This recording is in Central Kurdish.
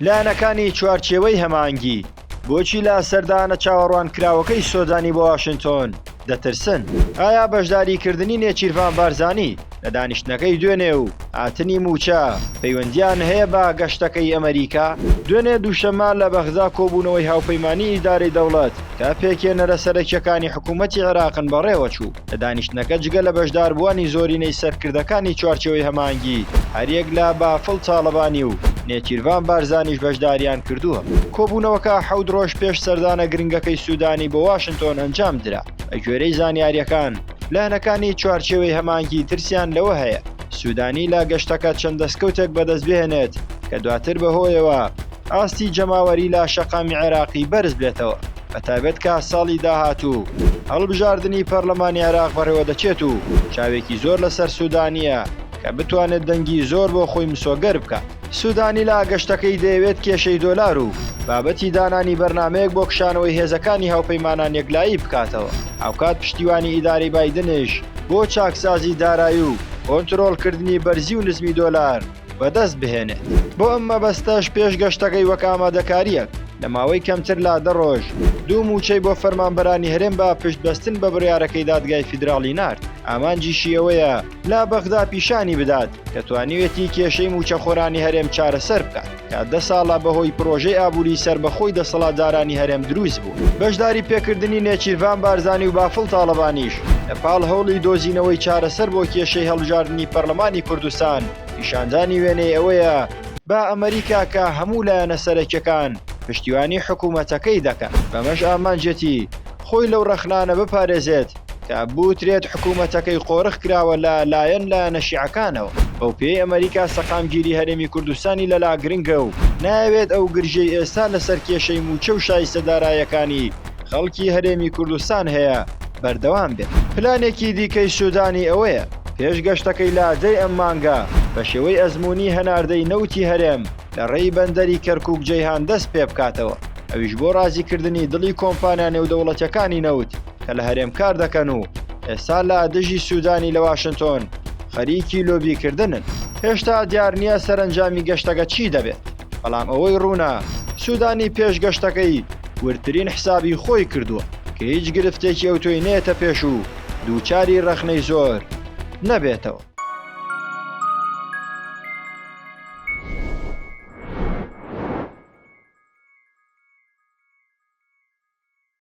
لایەنەکانی چوارچێوەی هەماهەنگی بۆچی لە سەردانە چاوەڕوانکراوەکەی سۆدانی بۆ واشنتۆن دەترسن؟ ئایا بەشداریکردنی نێچیرڤان بارزانی لە دانیشتنەکەی دوێنێ و هاتنی مووچە پەیوەندییان هەیە بە گەشتەکەی ئەمەریکا؟ دوێنێ دووشەممە لە بەغدا کۆبوونەوەی هاوپەیمانیی ئیدارەی دەوڵەت کە پێکهێنەرە سەرەکییەکانی حکوومەتی عێراقن بەڕێوەچوو. لە دانیشتنەکە جگە لە بەشداربووانی زۆرینەی سەرکردەکانی چوارچێوەی هەماهەنگی، هەریەک لە بافڵ تاڵەبانی و نێچیرڤان بارزانیش بەشداریان کردووە. کۆبوونەوەکە حەوت ڕۆژ پێش سەردانە گرنگەکەی سوودانی بۆ واشنتۆن ئەنجامدرا. بەگوێرەی زانیارییەکان، لایەنەکانی چوارچێوەی هەماهەنگی ترسیان لەوە هەیە، سوودانی لە گەشتەکە چەند دەستکەوتێک بەدەستبهێنێت کە دواتر بەهۆیەوە ئاستی جەماوەری لە شەقامی عێراقی بەرزبێتەوە. بەتایبەت کە ساڵی داهاتوو هەڵبژاردنی پەرلەمانی عێراق بەڕێوەدەچێت و چاوێکی زۆر لەسەر سودانییە کە بتوانێت دەنگی زۆر بۆ خۆی مسۆگەر بکات. سودانی لە گەشتەکەی دەیەوێت کێشەی دۆلار و بابەتی دانانی بەرنامەیەک بۆ کشانەوەی هێزەکانی هاوپەیمانان یەکلایی بکاتەوە، هاوکات پشتیوانی ئیدارەی بایدنیش بۆ چاکسازی دارایی و کۆنترۆڵکردنی بەرزی و نزمی دۆلار بەدەست بهێنێت. بۆ ئەم مەبەستەش پێش گەشتەکەی وەک ئامادەکارییەک لە ماوەی کەمتر لە دە ڕۆژ دوو مووچەی بۆ فەرمانبەرانی هەرێم بە پشتبەستن بە بڕیارەکەی دادگای فیدراڵی نارد، ئامانجیشی ئەوەیە لە بەغدا پیشانی بدات کە توانیویەتی کێشەی مووچەخۆرانی هەرێم چارەسەر بکات کە دە ساڵە بەهۆی پڕۆژەی ئابووری سەربەخۆی دەسەڵاتدارانی هەرێم دروست بوو. بەشداری پێکردنی نێچیرڤان بارزانی و بافڵ تاڵەبانیش لە پاڵ هەوڵی دۆزینەوەی چارەسەر بۆ کێشەی هەڵبژاردنی پەرلەمانی کوردستان، پیشاندانی وێنەی ئەوەیە بە ئەمەریکا کە هەموو لایەنە سەرەکیەکان پشتیوانی حکومەتەکەی دەکەن، بەمەش ئامانجێتی خۆی لەو ڕەخنانە بپارێزێت کە بوترێت حکومەتەکەی قۆرخ کراوە لە لایەن لایەنە شیعەکانەوە، بەوپێیەی ئەمەریکا سەقامگیری هەرێمی کوردستانی لەلا گرنگە و نایەوێت ئەو گرژیەی ئێستا لەسەر کێشەی مووچە و شایستە دارایەکانی خەڵکی هەرێمی کوردستان هەیە بەردەوام بێت. پلانێکی دیکەی سودانی ئەوەیە، پێش گەشتەکەی لە دەی ئەم مانگە بە شێوەی ئەزموونی هەناردەی نەوتی هەرێم لە ڕێی بەندەری کەرکوک جەیهان دەست پێبکاتەوە، ئەویش بۆ ڕازیکردنی دڵی کۆمپانیا نێودەوڵەتیەکانی نەوت کە لە هەرێم کار دەکەن و ئێستا لە دژی سودانی لە واشنتۆن خەریکی لۆبیکردنن. هێشتا دیار نییە سەرەنجامی گەشتەکە چی دەبێت، بەڵام ئەوەی ڕوونە سودانی پێش گەشتەکەی وردترین حسابی خۆی کردووە کە هیچ گرفتێکی ئەوتۆی نەیەتە پێش و دووچاری ڕەخنەی زۆر نەبێتەوە.